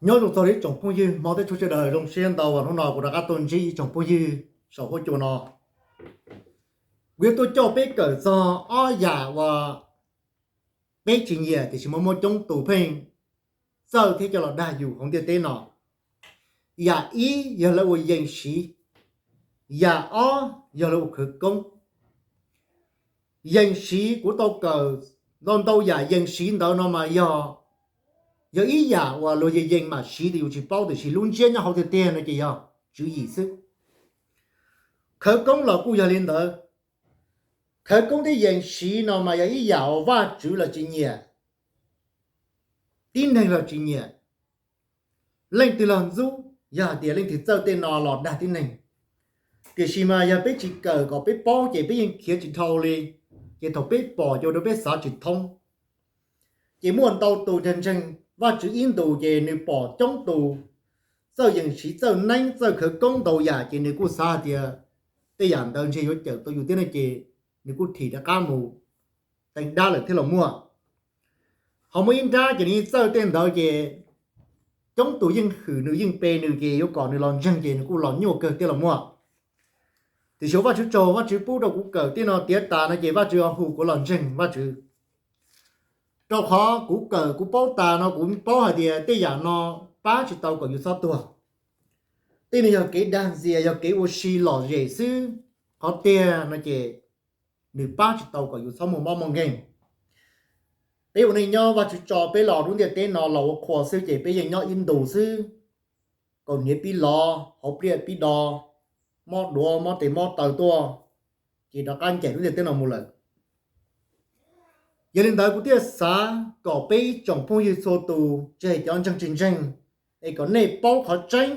Nyob zoo txog ib tsoom phooj ywg Hmoob teb chaws sawv daws, zoo siab ntau uas hnub no kuv rov qab tuaj ntsib ib tsoom phooj ywg saum huab cua no. Kuv yuav tuaj coj peb kawm txog ob yam uas peb tsis nyiam tiam sis muaj muaj coob tus pheej txawj thiab coj los dag yus hauv ntiaj teb no. Yam ib yog lawv ua yees siv, yam ob yog lawv ua khawv koob. Yees siv kuv tau kawm ntau ntau yam yees siv ntawd no mas yog, yog ib yam uas luag yees yees mam siv tias yus tsis paub tiam sis lub ntsiab nyob hauv tiag tiag no ces yog tswv yim xwb. Khawv koob los kuj yog li ntawd. Khawv koob thiab yees siv no mas yog ib yam uas Vajtswv los tsis nyiam, tib neeg los tsis nyiam. Leej twg los ntxub, yog hais tias leej twg txawj tej no los dag tib neeg. Tiam sis mas yog peb tsis kawm kom peb paub ces peb yeej khiav tsis dhau li, ces thaum peb pom ces ua rau peb xav tsis thoob. Ces muaj ntau tus ntseeg ntseeg Vajtswv ib ntus ces nws pom coob tus txawj yees siv, txawj neeb, txawj khawv koob ntau yam ces nws kuj xav hais tias tej yam ntawd ntshe yuav cawm tau yus thiab no ces nws kuj thim rov qab mus teev dab lawm thiab los muaj. Ho muaj ib nrab ces nws yeej txawj tej ntawd ces coob tus yeej hwm nws yeej pe nws ces yuav kom nws los ntseeg ces nws kuj los nyuaj kawg thiab los muaj. Tiam sis ua Vajtswv tsaug, Vajtswv pub rau kuv kawm tej no tiav tas no ces Vajtswv ho hu kuv los ntseeg Vajtswv. Rau qhov kuv kawm kuv paub tas no kuv paub hais tias tej yam no pab tsis tau kom yus txhob tuag. Tej no yog kev dag ntxias, yog kev ua si lom zem xwb. Qhov tiag no ces nws pab tsis tau kom yus txhob muaj mob muaj nkeeg. Peb ua neej nyob, Vajtswv tso peb los lub ntiaj teb no los ua qhua xwb ces peb yeej nyob ib ntus xwb. Kaus hniav pib lov, hauv pliaj pib do, mob duav mob tes mob taw tuaj, ces rov qab ncaim lub ntiaj teb no mus lawm. Yog li ntawd kuv thiaj xav kom peb ib tsoom phooj ywg txhua tus, tsis hais cov ntseeg tsis ntseeg, es kom nej paub qhov tseeb,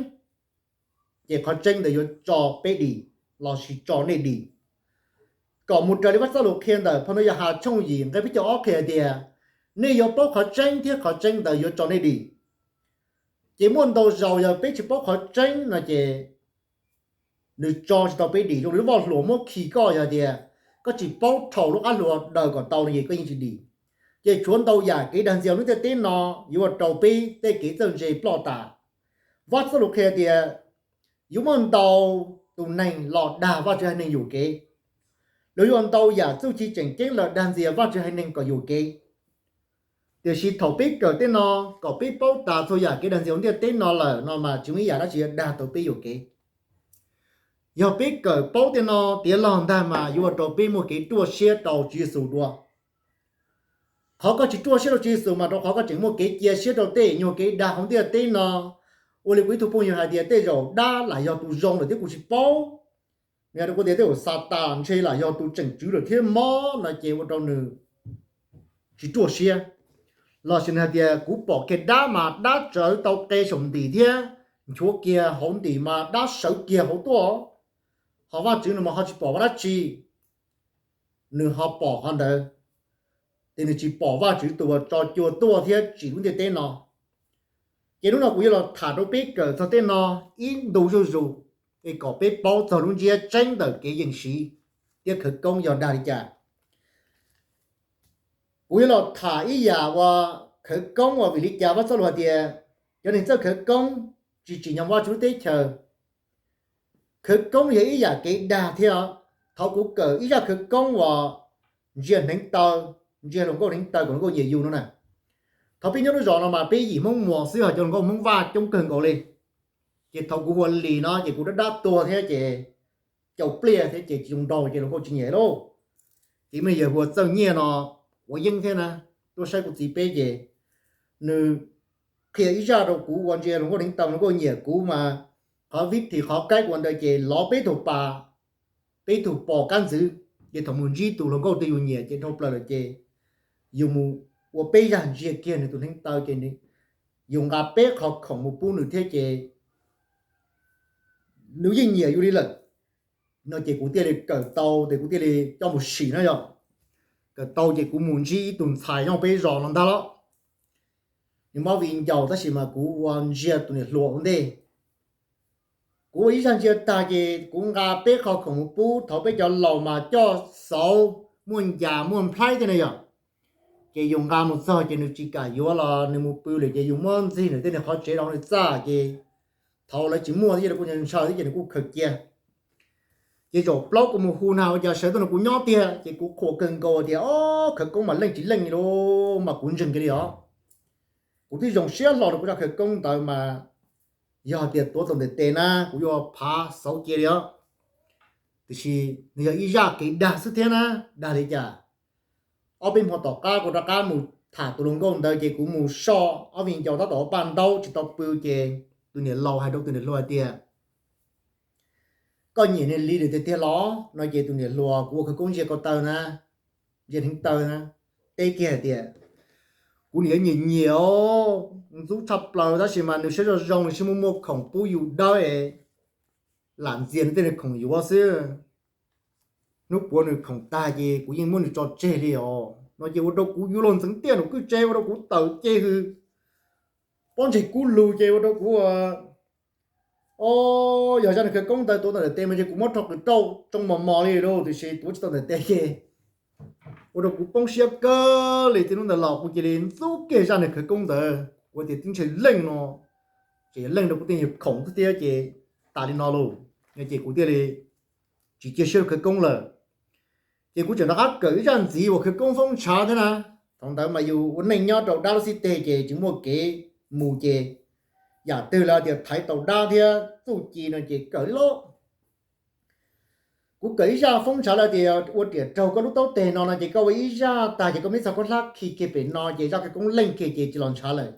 ces qhov tseeb ntawd yuav tso peb dim lossis tso nej dim. Kom mus raws li Vajtswv txoj lus qhia ntawm phau ntawv Yauhas tshooj yim nqe peb caug ob qhia hais tias, nej yuav paub qhov tseeb thiab qhov tseeb ntawd yuav tso nej dim. Ces muaj ntau zaus yog peb tsis paub qhov tseeb no ces nws tso tsis tau peb dim. Zoo li lub voj hlua muab khi koj, yog tias koj tsis paub rhau lub qab hlua daws kom tau no ces koj yeej tsis dim. Ces tshuav ntau yam kev dag ntxias lub ntiaj teb no yuav ua rau peb tej kev txawj ntse ploj tas. Vajtswv txoj lus qhia tias yuav muaj ntau tus neeg los dag Vajtswv haiv neeg yuam kev. Luag yuav ua ntau yam txuj ci tseem ceeb los dag ntxias Vajtswv haiv neeg kom yuam kev. Tiam sis thaum peb kawm tej no, kom peb paub tas txhua yam kev dag ntxias hauv ntiaj teb no lawm no mas tsis muaj ib yam dab tsi yuav dag tau peb yuam kev. Yog peb kawm paub tej no tiav log ntag mas yuav ua rau peb muaj kev ruaj siab rau Tswv Yexus dua. Qhov koj tsis ruaj siab rau Tswv Yexus mas rau qhov koj tseem muaj kev cia siab rau tej nyuag kev dag hauv ntiaj teb no. Ua li kuv ib tug phooj ywg hais tias tej zaum dab lam yog tus zoo lawm thiab kuv tsis paub. Nws hais rau kuv tias tej zaum Xatas ntshe lam yog tus tseem tswv lawm thiab mob no ces ua rau nws tsis ruaj siab. Lossis nws hais tias kuv pom kiag dab mas dab tsawv tau qe saum ntim thiab nchuav kiag hauv ntim mas dab sawv kiag hauv tuaj. Ho Vajtswv nws mas ho tsis pom vaj dab tsi, nws ho pom qhov ntawd, ces nws tsis pom Vajtswv tus uas tso cua tuaj thiab tsim lub ntiaj teb no. Ces hnub no kuv yuav los tham rau peb kawm txog tej no ib ntu zuj zus, es kom peb paub txog lub ntsiab tseeb ntawm kev yees siv thiab khawv koob yog dag li cas. Kuv yuav los tham ib yam uas khawv koob uas vim li cas Vajtswv txoj lus hais tias cov neeg txawj khawv koob tsis tsim nyog Vajtswv lub teb chaws. Khawv koob yog ib yam kev dag thiab. Thaum kuv kawm ib zaj khawv koob uas ntsia hneev taw, ntsia hluas nkauj hneev taw kom hluas nkauj nyiam yus no na. Thaum peb nyob lub zos no mas peb yim Hmoob Muas xwb, ho cov hluas nkauj Hmoob Vaj coob kawg nkaus li. Ces thaum kuv hu ua Lis no ces kuv dab dab tuag thiab ces caum pliaj thiab ces tsis zoo nraug ces hluas nkauj tsis nyiam lauj. Ces muaj yawg hu ua Txawj Nyiaj no, quav yeeb thiab na, tuaj saib kuv txiv peb ces nws qhia ib zaj rau kuv ua ntsia hluas nkauj hneev taw hluas nkauj nyiam kuv mas qhov vib thim qhov kaib kuv ua ntawd ces lov peb tug pas, peb tug pos kab ntxwv, ces thaum mus ntsib tus hluas nkauj twg yus nyiam ces dhau plaws lawm ces yus mus ua peb zaj ntsia kiag nws tus hneev taw ces yus nqa peb qhov khoom mus pub nws thiab ces nws yeej nyiam yus li lawm. No ces kuv thiaj li kawm tau ces kuv thiaj li coj mus sim na yog. Kawm tau ces kuv mus ntsib ib tug ntxhais nyob peb zos no ntag los. Nws mob viv ncaus tab sis mas kuv ua ntsia tus niam hluas ua ntej. Kuv ua ib zaj ntsia tag ces kuv nqa peb qhov khoom mus pub, thaum peb cov laus mas coj xauv muaj ncas muaj nplhaib thiab ne yog. Ces yus nqa mus txog ces nws tsis kam yuav los nws mus pw lawm ces yus muab ntxig nws tej nws qhov tsev rau nws txaj ces thaum lawv tsis muaj thiab ces lawv kuj ntshaw thiab ces nws kuj khaws cia. Ces zaum plaub kuv mus hu na ua cas sawv tuaj nrog kuv nyob tiag ces kuv qhuas kawg nkaus tias, o, khawv koob mas leej tsis leej li mas kuv ntseeg kiag li os. Kuv twb zoo siab hlo rau kuv zaj khawv koob ntawd mas yog tias tuav tau ntawm tes na kuv yuav phav xauv cia li os. Tiam sis nws yog ib zaj kev dag xwb thiab na, dag li cas? Ob peb hmo tom qab kuv rov qab mus tham tus hluas nkauj ntawd ces kuv mus soj ob viv ncaus tab tom ua paj ntaub tsis tau pw ces tus niam laus hais rau tus niam hluas hais tias, koj nyiam niag Lis lawm tiag tiag los no ces tus niam hluas, kuv ua khawv koob ntsia ko taw na, ntsia heev taw na, teb kiag hais tias, kuv niam yuav nyiam nyiam os, ntxub tshaj plaws tab sis mas nws siab zoo zoo nws siab muaj muaj khoom pub yus dawb, lam ntxias nws tej nws khoom yuav xwb. Hnub puav nws khoom tag ces kuv yeej muab nws tso tseg li os no ces ua rau kuv yuav luag ntxeev tiaj nraum kwj tse ua rau kuv tawm ces hws pob ntseg kub lug ces ua rau kuv, o, yog zaj nws khawv koob ntawd tuav tau ntawm tes mas ces kuv muab rho qws rauj tsoo mos mos li lauj, tiam sis tuav tsis tau ntawm tes ces ua rau kuv poob siab kawg li. Txij hnub ntawd los kuv cia li ntxub kiag zaj nws khawv koob ntawd, kuv tias tib ntshe leej no ces yog leej rau kuv tej nyuag khoom xwb thiab ces tas li no lauj, ces kuv thiaj li tsis cia siab rau khawv koob lawm. Ces kuv tseem rov qab kawm ib zaj ntxiv uas khawv koob foob ntshav thiab na. Thaum ntawd mas yus ua neej nyob rau dab lub xib teg ces tsis muaj kev mus ces yam twg lawv tias thaiv tau dab thiab txuj ci no ces kawm li lauj. Kuv kawm ib zaj foob ntshav lawv tias ua riam raug koj lub taub teg no no ces koj ua ib zaj tag ces koj muab ib txhais khaub hlab khi kiag pem no ces zaj khawv koob leej kiag ces tsis los ntshav lawm.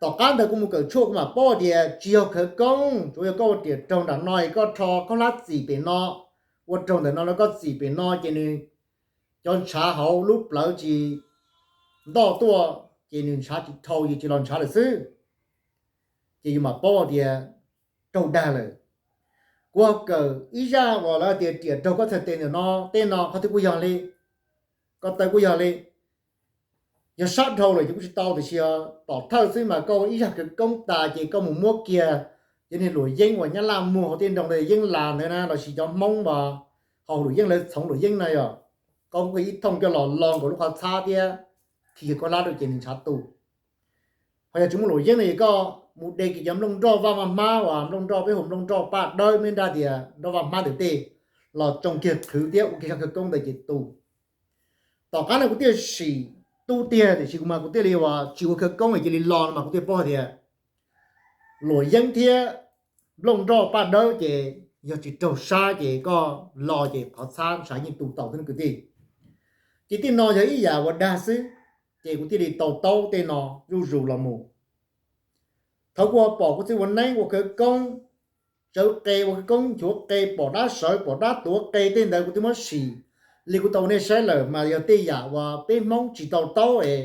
Tom qab ntawd kuv mus kawm tshuaj kuv mam paub tias tsis yog khawv koob, tsuas yog koj ua riam raug nram no es koj rho khaub hlab txim pem no, ua raug ntawm no los koj txim pem no ces nws cov ntshav hauv lub plawv tsis ntoj tuaj ces nws ntshav tsis dhau ces tsis los ntshav lawm xwb. Ces yus mam paub tias raug dag lawm. Kuv ho kawm ib zaj uas lawv tias riam raug koj txhais tes ntawm no tej no qhov twg kuj yog li, ko taw kuj yog li. Yog sab dhau lawm ces kuj tsis tau tiam sis tom thawj xwb mas koj ua ib zaj khawv koob tas ces koj mus muab kiag cov niag luam yeeb uas nyab laj muag hauv tej nroog ntawd yeeb las ntawd na lossis cov Hmoob mas haus luam yeeb lawv txhoov luam yeeb na yog, koj muab kiag ib thooj coj los lo nkaus lub qhov txhab thiab khi kiag khaub hlab rau ces nws ntshav tu. Ho yog tsis muaj luam yeeb no es koj mus de kiag cov nplooj nroj vaj vaj hmab uas nplooj nroj peb hu nplooj nroj paj dawb, meb nraj tias nroj vaj hmab ntawm tej los tsoo kiag qhwv thiab ua kiag zaj khawv koob ntawd ces tu. Tom qab no kuv thiaj sim tu tiag tiam sis kuv mas kuv thiaj li uas tsis ua khawv koob es cia li los no mas kuv thiaj paub hais tias luam yeeb thiab nplooj nroj paj dawb ces yog tsis raug sab ces koj lo ces qhov txhab ntshav yeej tu tau thiab kwv tij. Ces tej no yog ib yam uas dag xwb, ces kuv thiaj li tau taub tej no zuj zus los mus. Thaum kuv pom kuv txiv ua neeb ua khawv koob, tsawv qe ua khawv koob nchuav qe pom dab sawv pom dab tuav qe tej ntawd kuv twb muab sim li kuv tau ua nej saib lawm mas yog tej yam uas peb Hmoob tsis tau taub es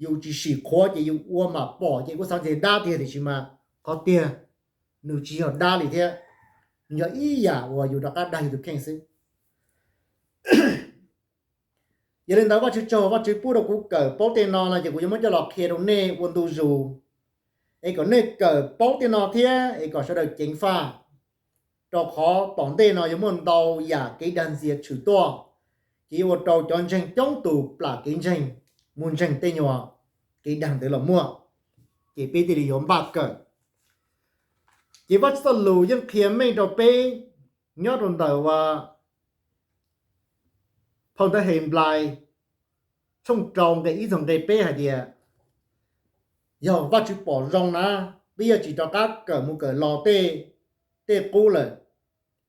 yus tsis sim qhuav ces yus ua mam pom ces kuv xav tias dab tiag tiam sis mas qhov tiag nws tsis yog dab li thiab, nws yog ib yam uas yus rov qab dag yus tus kheej xwb. Yog li ntawd Vajtswv tsaug Vajtswv pub rau kuv kawm paub tej no no ces kuv yuav muab coj los qhia rau nej ua ntu zus es kom nej kawm paub tej no thiab es kom sawv daws ceev faj, rau qhov tom ntej no yuav muaj ntau yam kev dag ntxias tshwm tuaj, ces yuav ua rau cov ntseeg coob tus plam kev ntseeg mus ntseeg tej nyuag kev dag ntawd los muaj, ces peb thiaj li yuav npaj kawm. Ces Vajtswv txoj lus yeej qhia meej rau peb nyob rau ntawm uas phau ntawv Henplais tshooj rau nqe ib txog nqe peb hais tias yog Vajtswv pom zoo na, peb yuav tsis rov qab kawm mus kawm los tej, tej qub lawm,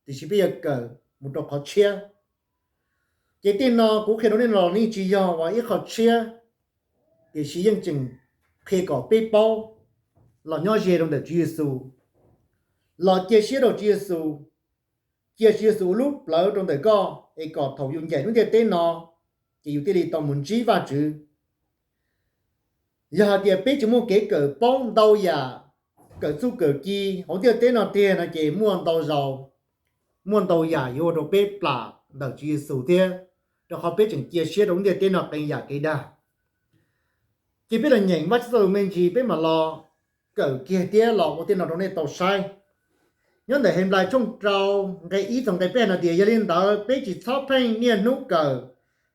tiam sis peb yuav kawm mus rau qhov tshiab. Ces tej no kuv qhia rau nej los nej tsis yog uas ib qho tshiab, tiam sis yeej tseem qhia kom peb paub los nyob ze rau ntawm Tswv Yexus, los cia siab rau Tswv Yexus, cia Tswv Yexus ua lub plawv rau ntawm koj es kom thaum yus ncaim lub ntiaj teb no ces yus thiaj li tau mus ntsib Vajtswv. Yog hais tias peb tsis muaj kev kawm paub ntau yam, kawm txuj kawm ci hauv ntiaj teb no tiag no ces muaj ntau zaus, muaj ntau yam yuav ua rau peb plam ntawm Tswv Yexus thiab, rau qhov peb tseem cia siab rau lub ntiaj teb no qee yam kev dag. Ces peb los nyeem Vajtswv txoj lus me ntsis peb mam los kawm kiag thiab los ua tej no rau nej tau saib. Nyob ntawm Henplais tshooj rau nqe ib txog nqe peb hais no tias, yog li ntawd peb tsis txhob pheej niaj hnub kawm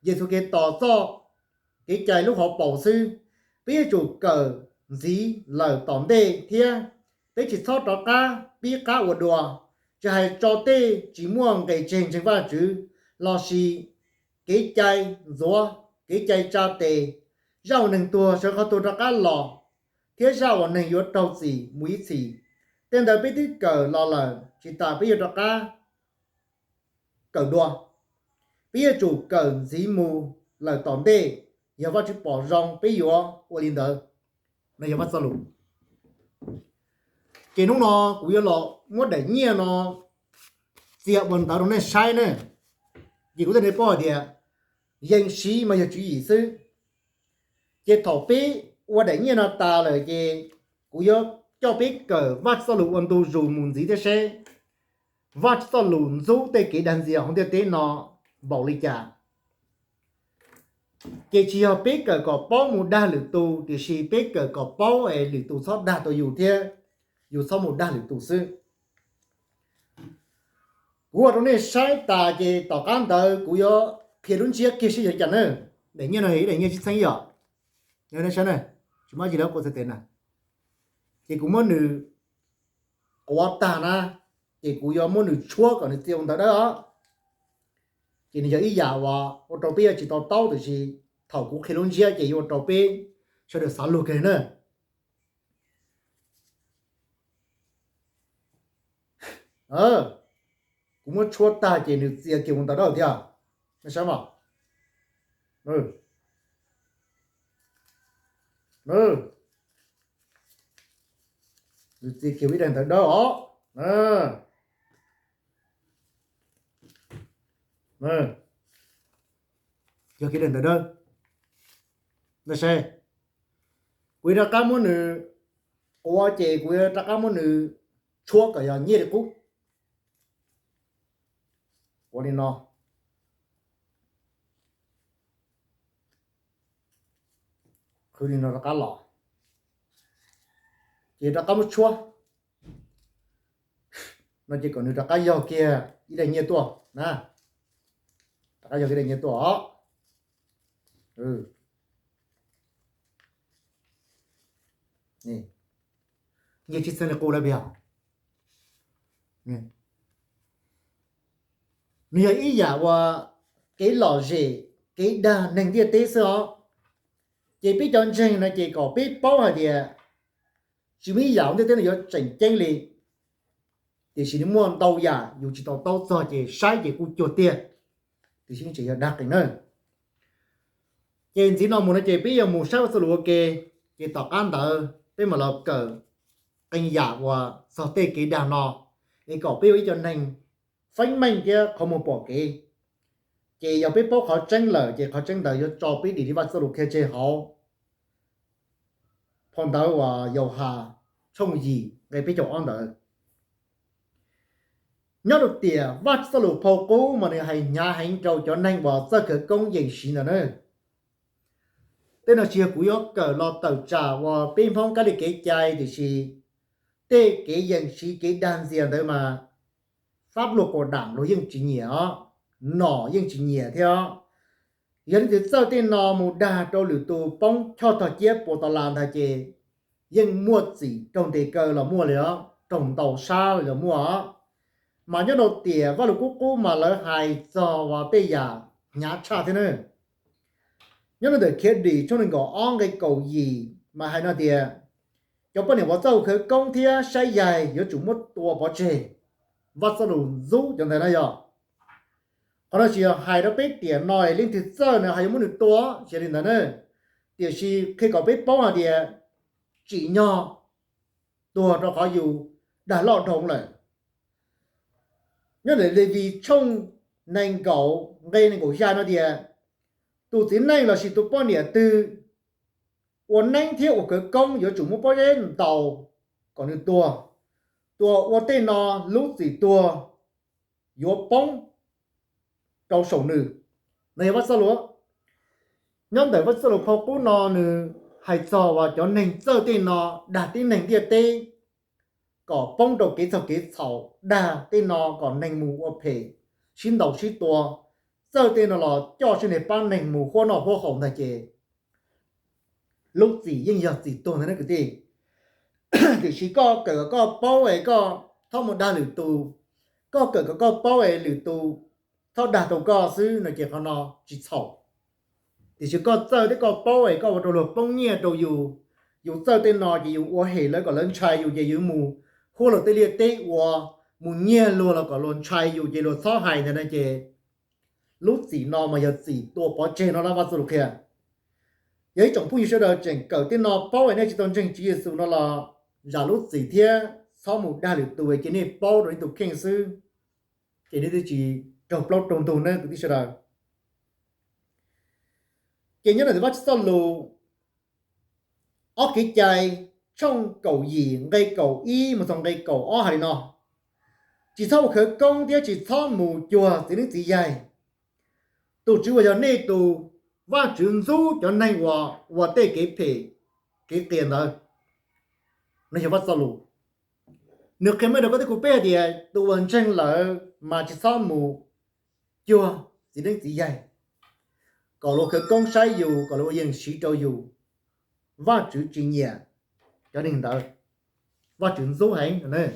Yexus Khetos txoj kev cai lub hauv paus xwb. Peb yuav tsum kawm ntxiv lawm tom ntej thiab peb tsis txhob rov qab pib qab ua dua, tsis hais tso tej tsis muaj nqe tseg ntseeg Vajtswv, lossis kev cai ntxuav, kev cai tsa tes, zaj uas neeg tuag sawv qhov tuag rov qab los, thiab zaj uas neeg yuav raug txim mus ib txhis. Tej ntawd peb twb kawm los lawm, tsis tas peb yuav rov qab kawm dua. Peb yuav tsum kawm ntxiv mus lawm tom ntej, yog Vajtswv pom zoo peb yuav ua li ntawd. No yog Vaj Txoj Lus. Ces hnub no kuv yuav los muab daim nyiaj no txiav ua ntawv rau nej saib ne. Ces kuv thiaj li paub hais tias yees siv mas yog tswv yim xwb. Ces thaum peb ua daim nyiaj no tas lawm ces kuv yuav coj peb kawm Vaj Txoj Lus ua ntu zus mus ntxiv thiab seb Vaj Txoj Lus ntxub tej kev dag ntxias hauv ntiaj teb no npaum li cas. Ces tsis yog peb kawm kom paub mus dag lwm tus, tiam sis peb kawm kom paub es lwm tus txhob dag tau yus thiab yus txhob mus dag lwm tus xwb. Kuv ua rau nej saib tas ces tom qab ntawd kuv yuav qhia lub ntsiab kiag seb yog li cas na. Daim nyiaj no yog ib daim nyiaj tsib txheeb yom. Saib, tsis muaj dab tsi lawm, kuv txhais tes na. Ces kuv muab nws quav tag na, ces kuv yuav muab nws tshuab kom nws txia ua ntawv dawb os. Ces nws yog ib yam uas ua rau peb yuav tsis to taub, tiam sis thaum kuv qhia lub ntsiab ces yuav ua rau peb sawv daws xav luag kawg na. Kuv muab tshuab tag ces nws txia kiag ua ntawv dawb thiab. Nej saib mas. Nws txia kiag ib daim ntawv dawb os. Yog kiag daim ntawv dawb. Nej saib, kuv yuav rov qab muab nws quav ces kuv yuav rov qab muab nws tshuab kom yog nyiaj li qub. Ua li no, qhwv li no rov qab los, ces rov qab muab tshuab no ces kom nws rov qab yog kiag ib daim nyiaj tuaj na. Rov qab yog kiag ib daim nyiaj tuaj os. Nyiaj tsib txheeb li qub lawm yog. Nws yog ib yam uas kev lom zem, kev dag neeg ntiaj teb xwb os. Ces peb cov ntseeg no ces kom peb paub hais tias tsis muaj ib yam ntiaj teb no yuav tseem ceeb li. Tiam sis nws muaj ntau yam yus tsis to taub txog ces saib ces kuj cuag tiag, tiam sis tseem yog dag qees na. Ces ntxiv no mus no ces peb yuav mus saib Vaj Txoj Lus ua ke, ces tom qab ntawd peb mam los kawm qee yam uas txog tej kev dag no, es kom peb ua ib co neeg feeb meej thiab qhov muag pom kev. Ces yog peb paub qhov tseeb lawm ces qhov tseeb ntawd yuav tso peb dim li Vaj Txoj Lus qhia tseg hauv phau ntawv uas Yauhas tshooj yim nqe peb caug ob ntawd. Nyob rau tiam Vaj Txoj Lus phau qub mas nws hais hnyav heev rau cov neeg uas txawj khawv koob yees siv ntawd na. Tej no tsis yog kuv yuav kawm los tawm tsam uas peb Hmoob kab li kev cai, tiam sis tej kev yees siv kev dag ntxias ntawd mas fab luag kaus dam luag yeej tsis nyiam os, nom yeej tsis nyiam thiab os. Yog leej twg txawj tej no mus dag rau lwm tus poob choj tog ciab puas tas las ntag ces yeej muaj txim raug ntes kaw los muaj li os, raug ntaus sab li los muaj os. Mas nyob rau tiam Vaj Lus Kub Qub mas lawv hais txog uas tej yam hnyav tshaj thiab na. Nyob rau ntawm Khiav Dim tshooj nees nkaum ob nqe kaum yim mas hais no tias cov poj niam uas txawj khawv koob thiab saib yaig yuav tsum muab tua pov tseg. Vaj Txoj Lus ntxub cov ntawd no yog. Qhov no tsis yog hais rau peb tiam no leej twg txawj no ho yuav muab nws tua, tsis yog li ntawd na. Tiam sis qhia kom peb paub hais tias tsim nyog tuag rau qhov yus dag loj dhau lawm. Nyob ntawm Levis tshooj nees nkaum nqe nees nkaum xya no tias tus txiv neej lossis tus poj niam twg ua neeb thiab ua khawv koob yuav tsum muab pob zeb ntaus kom nws tuag. Tus uas ua tej no lub txim tuag yuav poob rau saum nws. No yog Vaj Txoj Lus. Nyob ntawm Vaj Txoj Lus phau qub no nws hais txog uas cov neeg txawj tej no dag tib neeg ntiaj teb kom poob rau kev txhaum kev txhaum, dag tej no kom neeg mus ua phem, sib ntaus sib tua, txawj tej no los coj sib neg pab neeg mus huab noj huab haus ntag ces Lub txim yeej yog txim tuag ntag ne kwv tij. Tiam sis koj kawm kom koj paub es koj txhob mus dag lwm tus, koj kawm kom koj paub es lwm tus txhob dag tau koj xwb no ces qhov no tsis txhaum. Tiam sis koj txawj thiab koj paub es koj ua rau luag poob nyiaj rau yus, yus txawj tej no ces yus ua hem lawv kom lawv ntshai yus ces yus mus huab luag tej liaj teb ua, mus nyiag luag los kom luag ntshai yus ces luag txhob hais ntag no ces lub txim no mas yog txim tua pov tseg no na Vaj Txuj Lus qhia. Yog ib tsoom phooj ywg sawv daws tseem kawm tej no paub es nej tsis tau ntseeg Tswv Yexus no los zam lub txim thiab txhob mus dag lwm tus ces nej paub rau nej tus kheej xwb, ces nej thiaj tsis raug plaub raug ntug na kwv tij sawv daws. Ces nyob ntawm Vaj Tswv txoj lus Ob Kev cai tshooj kaum yim nqe kaum ib mus txog nqe kaum ob hais li no: Tsis txhob ua khawv koob thiab tsis txhob mus cuag txiv neeb txiv yaig. Tus Tswv uas yog nej tus Vajtswv ntxub cov neeg uas ua tej kev phem kev qias ntawd. No yog Vaj Txwv txoj lus. Nws qhia meej rau koj thiab kuv peb hais tias tus uas ntseeg lawm mas tsis txhob mus cuag txiv neeb txiv yaig kom luag khawv koob saib yus, kom luag ua yeej siv rau yus. Vajtswv tsis nyiam cov neeg ntawd, Vajtswv ntxub heev.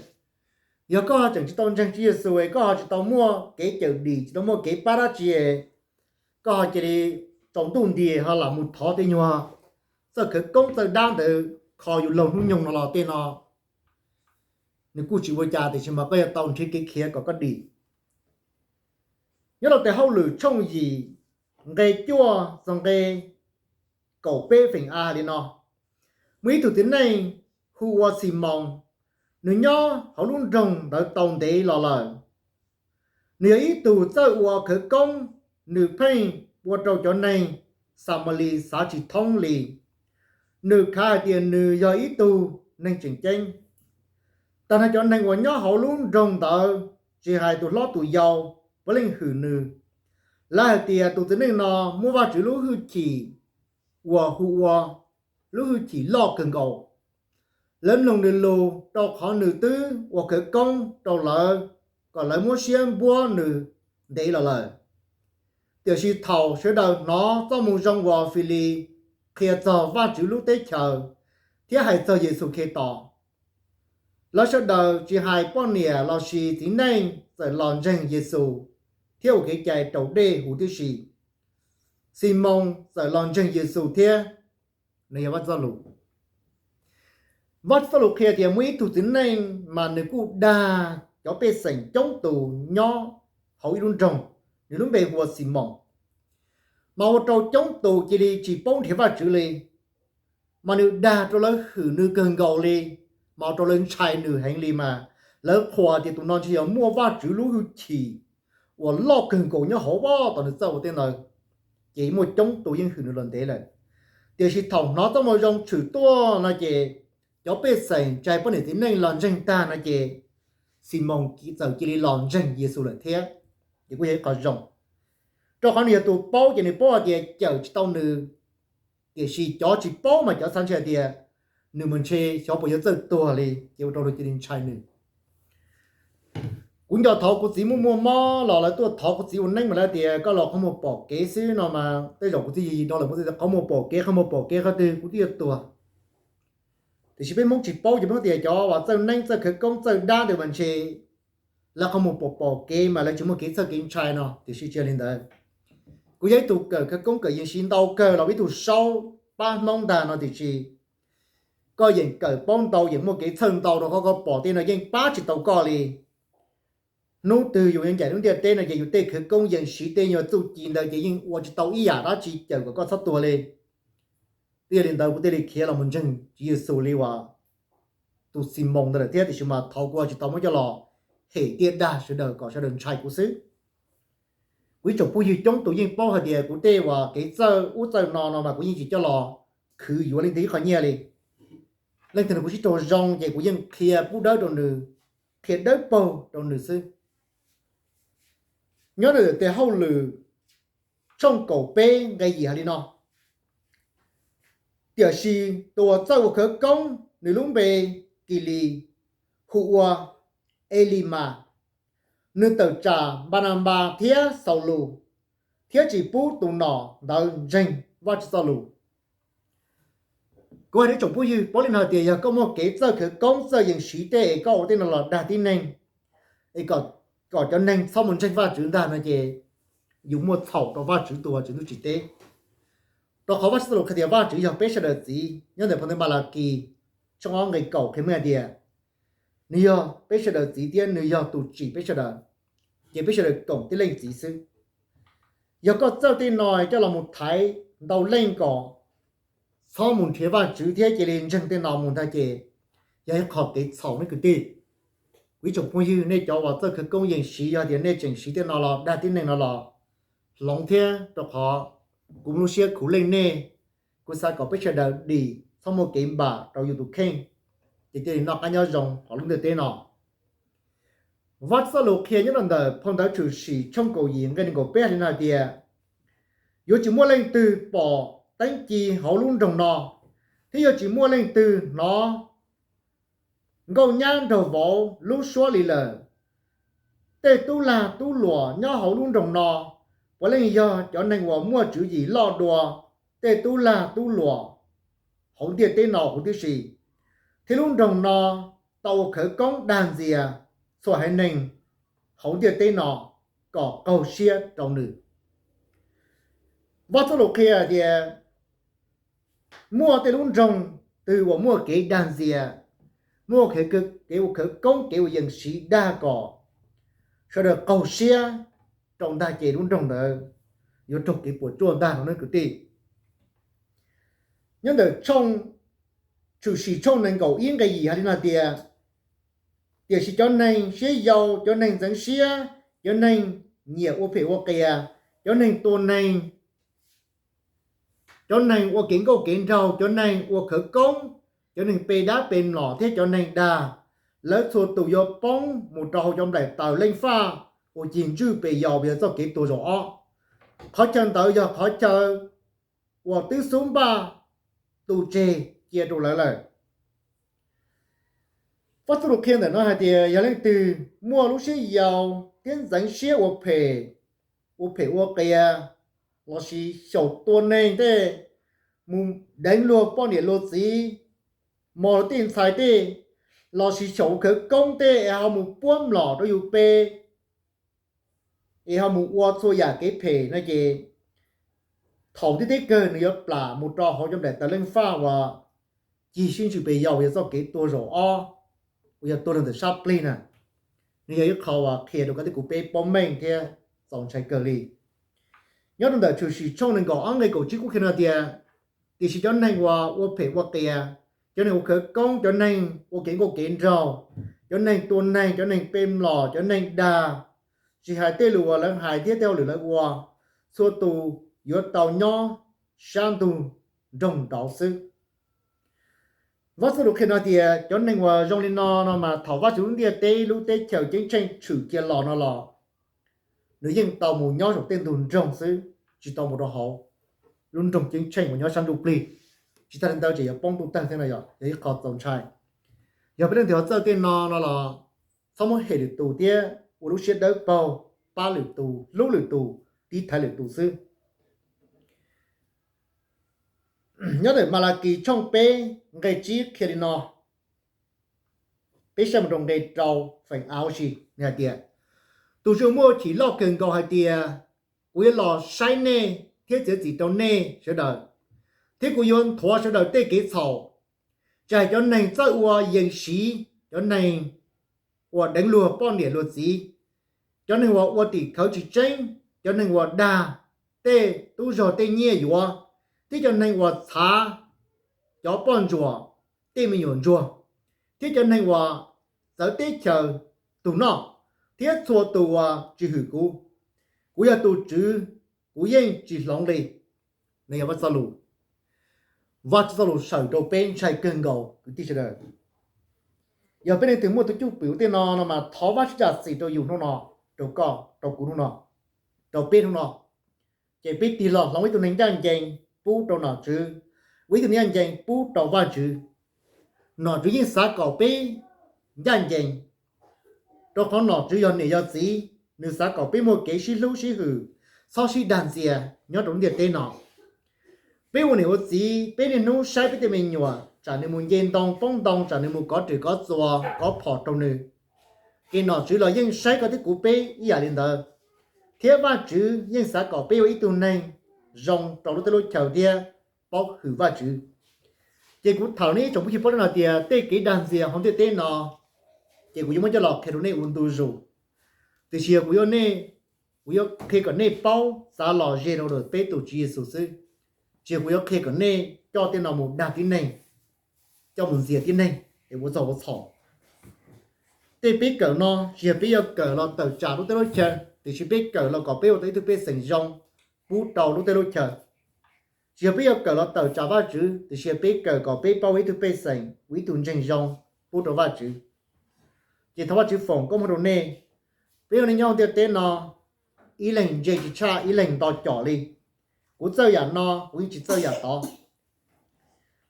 Yog koj tseem tsis tau ntseeg Tswv Yexus es koj ho tsis tau muaj kev cawm dim, tsis tau muaj kev pab dab tsi, koj ho cia li tsaus ntuj nti ho lam mus thov tej nyuag txawj khawv koob txawj dab ntawd kho yus laug hnub nyoog no los tej no nws kuj tsis ua cas, tiam sis mas koj yuav tau nrhiav kev khiav kom koj dim. Nyob rau tes Hauj Lwm tshooj yim nqe cuaj txog nqe kaum peb feem a li no: Muaj ib tug txiv neej hu ua Ximoos, nws nyob hauv lub nroog ntawd tau ntev los lawm. Nws yog ib tug txawj ua khawv koob, nws pheej ua rau cov neeg Xamalis xav tsis thoob li. Nws khav hais tias nws yog ib tug neeg tseem ceeb. Tag nrho cov neeg uas nyob hauv lub nroog ntawd, tsis hais tus hlob tus yau, puav leej hwm nws. Lawv hais tias tus txiv neej no muaj Vajtswv lub hwj chim uas hu ua lub hwj chim loj kawg nkaus. Lawv mloog nws lus rau qhov nws twb ua khawv koob rau lawv kom lawv muab siab npuab nws ntev los lawm. Tiam sis thaum sawv daws hnov txoj moo zoo uas Filis qhia txog Vajtswv lub teb chaws thiab hais txog Yexus Khetos, lawv sawv daws tsis hais poj niam los sis txiv neej txawm los ntseeg Yexus thiab ua kev cai raus dej huv tib si. Ximoos txawm los ntseeg Yexus thiab. Nws yog Vajtswv txoj lus. Vajtswv txoj lus qhia tias muaj ib tug txiv neej mas nws kuj dag cov pej xeem coob tus nyob hauv ib lub nroog, nws lub npe hu ua Ximoos. Mas ua rau coob tus cia li tsis paub nrhiav Vajtswv li. Mas nws dag rau lawv hwm nws kawg nkaus li, mas ua rau lawv ntshai nws heev li mas lawv qhuas tias tus no ntshe yog muaj Vajtswv lub hwj chim uas loj kawg nkaus nyob hauv vaj tom nws txawj ua tej ntawd. Ces muaj coob tus yeej hwm nws los ntev lawm. Tiam sis thaum hnov txoj moo zoo tshwm tuaj no ces cov pej xeem tsis hais poj niam txiv neej los ntseeg tag no ces Ximoos txawm cia li los ntseeg Yexus lawm thiab. Ces kuj yog ib qho zoo, rau qhov nws yog tus paub ces nws paub hais tias cawm tsis tau nws. Tiam sis cov tsis paub mas cov xav ntshai tias nws mas ntshe xyov puas yuav txawj tuag li, ces ua rau luag cia li ntshai nws. Kuv nco thov kuv txiv muaj muaj mob los lawv tuaj thov kuv txiv ua neeb mas lawv tias koj los qhov muag pom kev xwb no mas tej zaum kuv txiv yig yig no lawm, kuv txiv tias qhov muag pom kev, qhov muag pom kev qhov twg kuv twb yuav tuag. Tiam sis peb Hmoob tsis paub ces peb tias cov uas txawj neeb txawj khawv koob txawj dab ntawd mas ntshe lawv qhov muag pom pom kev mas lawv tsis muaj kev txhawj kev ntshai no, tiam sis tsis yog li ntawd. Kuv yog ib tug kawm khawv koob kawm yees siv ntau kawg los ib tug saub pab Hmoob ntag no tiam sis koj yeem kawm paub ntau yeem muaj kev txhawj ntau rau qhov koj pom tej no yeej pab tsis tau koj li. Hnub twg yus yuav ncaim lub ntiaj teb no ces yus tej khawv koob yees siv tej nyuag txuj ci ntawd ces yeej ua tsis tau ib yam dab tsi cawm kom koj txhob tuag li. Twb yog li ntawd kuv thiaj li khiav los mus ntseeg Tswv Yexus li uas tus Ximoos ntawd lawm thiab, tiam sis mas thov kuv tsis tau muab coj los hem thiab dag sawv daws kom sawv daws ntshai kuv xwb. Kuv ib tsoom phooj ywg coob tus yeej paub hais tias kuv tej uas kev txawj ub txawj no no mas kuv yeej tsis coj los khwv yuav leej twg ib qho nyiaj li. Leej twg nrog kuv sib raug zoo ces kuv yeej qhia pub dawb rau nws, qhia dawb paug rau nws xwb. Nyob ntawm tes Hauj Lwm tshooj kaum peb nqe yim hais li no: Tiam sis tus uas txawj ua khawv koob nws lub npe Kilis, hu ua Elimas, nws tawm tsam Npananpas thiab Xaulus, thiab tsis pub tus nom ntawd ntseeg Vajtswv txoj lus. Kuv hais rau tsoom phooj ywg paub li no tias yog koj muaj kev txawj khawv koob txawj yees siv tej es koj ua tej no los dag tib neeg, es kom cov neeg txhob mus ntseeg Vajtswv ntag no ces yus muaj txhaum rau Vajtswv tus uas tsim ntuj tsim teb. Rau qhov Vajtswv txoj lus qhia tias Vajtswv yog peb sawv daws txiv. Nyob ntawm phau ntawv Malakis tshooj ob nqe kaum qhia meej hais tias nws yog peb sawv daws txiv thiab nws yog tus tsim peb sawv daws, ces peb sawv daws koom tib leej txiv xwb. Yog koj txawj tej no coj los mus thaiv ntau leej kom txhob mus nrhiav Vajtswv thiab cia li ntseeg tej no mus ntag ces yog ib qho kev txhaum nej kwv tij. Kuv ib tsoom phooj ywg, nej cov uas txawj khawv koob yees siv, yog tias nej tseem siv tej no los dag tib neeg no los hloov thiab, rau qhov kuv lub siab khuv leej nej. Kuv xav kom peb sawv daws dim txhob muaj kev npam rau yus tus kheej, ces thiaj li noj qab nyob zoo hauv lub ntiaj teb no. Vajtswv txoj lus qhia nyob rau ntawm phau ntawv Tshwm Sim tshooj kaum yim nqe nees nkaum peb hais li no hais tias, yuav tsis muaj leej twg pom teeb ci hauv lub nroog no, thiab yuav tsis muaj leej twg hnov nkauj nyab nraug vauv lub suab li lawm. Tej tub lag tub luam nyob hauv lub nroog no puav leej yog cov neeg uas muaj tswv yim loj dua tej tub lag tub luam hauv ntiaj teb no huv tib si, thiab lub nroog no tau ua khawv koob dag ntxias txhua haiv neeg hauv ntiaj teb no kom qaug siab rau nws. Vajtswv txoj lus qhia tias muaj tej lub nroog twg uas muaj kev dag ntxias, muaj kev ua khawv koob, kev ua yees siv dag kom sawv daws qaug siab rau ntag ces lub nroog ntawd yuav raug kev puas tsuaj ntag no nej kwv tij. Nyob ntawm tshooj Tshwm Sim tshooj nees nkaum ib nqe yim hais li no tias, tiam sis cov neeg siab yau, cov neeg ntxeev siab, cov neeg nyiam ua phem ua qias, cov neeg tua neeg, cov neeg ua kev nkauj kev nraug, cov neeg ua khawv koob, cov neeg pe dab pe mlom thiab cov neeg dag, lawv txhua tus yuav poob mus rau hauv cov nplaim taws leej faj uas cig ntswj pes yos uas yog txoj kev tuag zaum ob. Qhov chaw ntawd yog qhov chaw uas twb xub npaj tu tseg cia rau lawv lawm. Vajtswv txoj lus qhia ntawm no hais tias yog leej twg muaj lub siab yau thiab ntxeev siab ua phem, ua phem ua qias, lossis xyaum tua neeg tej, mus deev luag poj niam luag txiv, mos luag tej ntxhais tej, lossis xyaum khawv koob tej es ho mus puab mlom rau yus pe, es ho mus ua txhua yam kev phem no ces thaum ntiaj teb kawg nws yuav plam mus rau hauv cov nplaim taws leej faj uas cig sib ntswj pes yos uas yog txoj kev tuag zaum ob, uas yog tuag rau ntawm sab plig na. Nws yog ib qho uas qhia rau koj thiab kuv peb paub meej thiab txaus ntshai kawg li. Nyob rau ntawm Tshwm Sim tshooj nees nkaum ob nqe kaum tsib kuj qhia no tias, tiam sis cov neeg uas ua phem ua qias, cov neeg ua khawv koob, cov neeg ua kev nkauj kev nraug, cov neeg tua neeg, cov neeg pe mlom, cov neeg dag, tsis hais tej lus uas lawv hais thiab tej hauj lwm lawv ua, txhua tus yuav tau nyob sab ntug nroog nraud xwb. Vajtswv txoj lus qhia no tias cov neeg uas zoo li no no mas thaum Vajtswv lub ntiaj teb lub teb chaws ceeb tsheej tshwm cia los no los, nws yeej tau mus nyob saum tej ntug nroog xwb, tsis tau mus rau hauv lub nroog ceeb tsheej uas nyob sab ntsuj plig. Tsis tag li ntawd tseem yuav poob ntuj tawg thiab no yog ib qho txaus ntshai. Yog peb leej twg ho txawj tej no no los txhob muab hem lwm tus thiab ua lub siab dawb paug, pab lwm tus, hlub lwm tus, tiv thaiv lwm tus xwb. Nyob ntawm Malakis tshooj peb nqe tsib qhia li no, peb saib mus rau nqe rau feem av si, nws hais tias, tus uas muaj hwj chim loj kawg nkaus hais tias, kuv yuav los saib nej thiab txiav txim rau nej sawv daws, thiab kuv yuav nthuav sawv daws tej kev txhaum, tsis hais cov neeg txawj ua yees siv, cov neeg uas deev luag poj niam luag txiv, cov neeg uas ua tim khawv tsis tseeb, cov neeg uas dag tej tub zog tej nyiaj yuav, thiab cov neeg uas txhav cov poj ntsuam tej me nyuam ntsuag, thiab cov neeg uas txawv teb chaws tus noj, thiab txhua tus uas tsis hwm kuv. Kuv yog tus Tswv, kuv yeej tsis hloov li. No yog Vajtswv txoj lus. Vajtswv txoj lus sawm rau peb ntshai kawg nkaus kwv tij sawv daws. Yog peb leej twg muaj tus cwj pwm ua tej no no mas thov Vajtswv zam txim rau yus hnub no, rau koj, rau kuv hnub no, rau peb hnub no, ces peb tig los hloov ib tug neeg ncaj ncees pub rau nom tswv, ua ib tug neeg ncaj ncees pub rau Vajtswv. Nom tswv yeej xav kom peb ncaj ncees, rau qhov nom tswv yog niam yog txiv, nws xav kom peb muaj kev sib hlub sib hwm, txhob sib dag ntxias nyob rau lub ntiaj teb no. Peb ua niam ua txiv, peb niaj hnub saib peb tej me nyuam, tsam nws mus nce ntoo poob ntoo, tsam nws mus kov rwm kov txuas kov phom raug nws. Ces nom tswv los yeej saib koj thiab kuv peb ib yam li ntawd, thiab Vajtswv yeej xav kom peb ua ib tug neeg zoo rau lub teb lub chaw thiab paub hwm Vajtswv. Ces kuv tham nej ib tsoom phooj ywg paub no tias tej kev dag ntxias hauv ntiaj teb no, ces kuv yuav muab coj los qhia rau nej ua ntu zus. Tiam sis yog kuv yuav nej, kuv yuav qhia kom nej paub xav los ze rau peb tus Tswv Yexus xwb, tsis yog kuv yuav qhia kom nej coj tej no mus dag tib neeg, coj mus ntxias tib neeg es ua txog ua txhom. Tej peb kawm no tsis yog peb yuav kawm los tawm tsam lub teb lub chaw, tiam sis peb kawm los kom peb ua tau ib tug pej xeem zoo pub rau lub teb lub chaw. Tsis yog peb yuav kawm los tawm tsam Vajtswv, tiam sis yog peb kawm kom peb paub ua ib tug pej xeem, ua ib tug ntseeg zoo pub rau Vajtswv. Ces thov Vajtswv foom koob hmoov rau nej. Peb ua neej nyob ntiaj teb no, ib leeg ntse tsis tshaj ib leeg nto com li. Kuv txawj yam no, kuv yeej tsis txawj yam tod.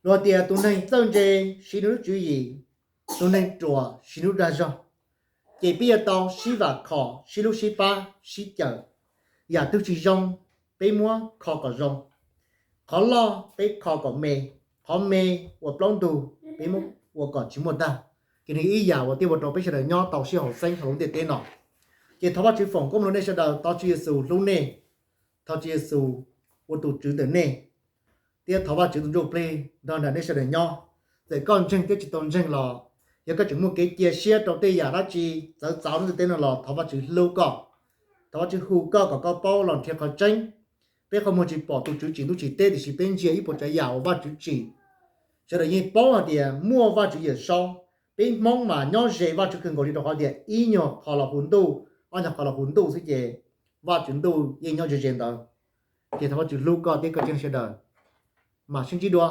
Luag tias tus neeg txawj ntse siv nws lub tswv yim, tus neeg ruam siv nws lub dag zog. Ces peb yuav tau sib vam khom, sib hlub sib pab, sib cawm. Yam twg tsis zoo, peb muab kho kom zoo. Qhov loj peb kho kom me, qhov me uas plaub ntug peb muab ua kom tsis muaj tag. Ces nws ib yam uas thiaj ua rau peb sawv daws nyob tau sib haum xeeb hauv lub ntiaj teb no. Ces thov Vajtswv foom koob hmoov rau nej sawv daws, thov Tswv Yexus hlub nej, thov Tswv Yexus ua tus Tswv ntawm nej, thiab thov Vajtswv tus Ntsujplig nrog nraim nej sawv daws nyob. Txawm koj ntseeg thiab tsis tau ntseeg los, yog koj tseem muaj kev cia siab rau tej yam dab tsi txawv txav lub ntiaj teb no los thov Vajtswv hlub koj, thov Vajtswv hu koj kom koj paub los nrhiav qhov tseeb. Peb qhov muag tsis pom tus Tswv tsim ntuj tsim teb, tiam sis peb ntsia ib puas tsav yam uas Vajtswv tsim. Sawv daws yeej paub hais tias muaj Vajtswv Yawmsaub, peb Hmoob mas nyob ze Vajtswv kawg nkaus li, rau qhov tias ib nyuag qho los hu ntuj, ob nyuag qho los hu ntuj xwb ces Vajtswv ntuj yeej nyob ze ze ntawd. Ces thov Vajtswv hlub koj thiab koj tsev neeg sawv daws, mam sib ntsib dua.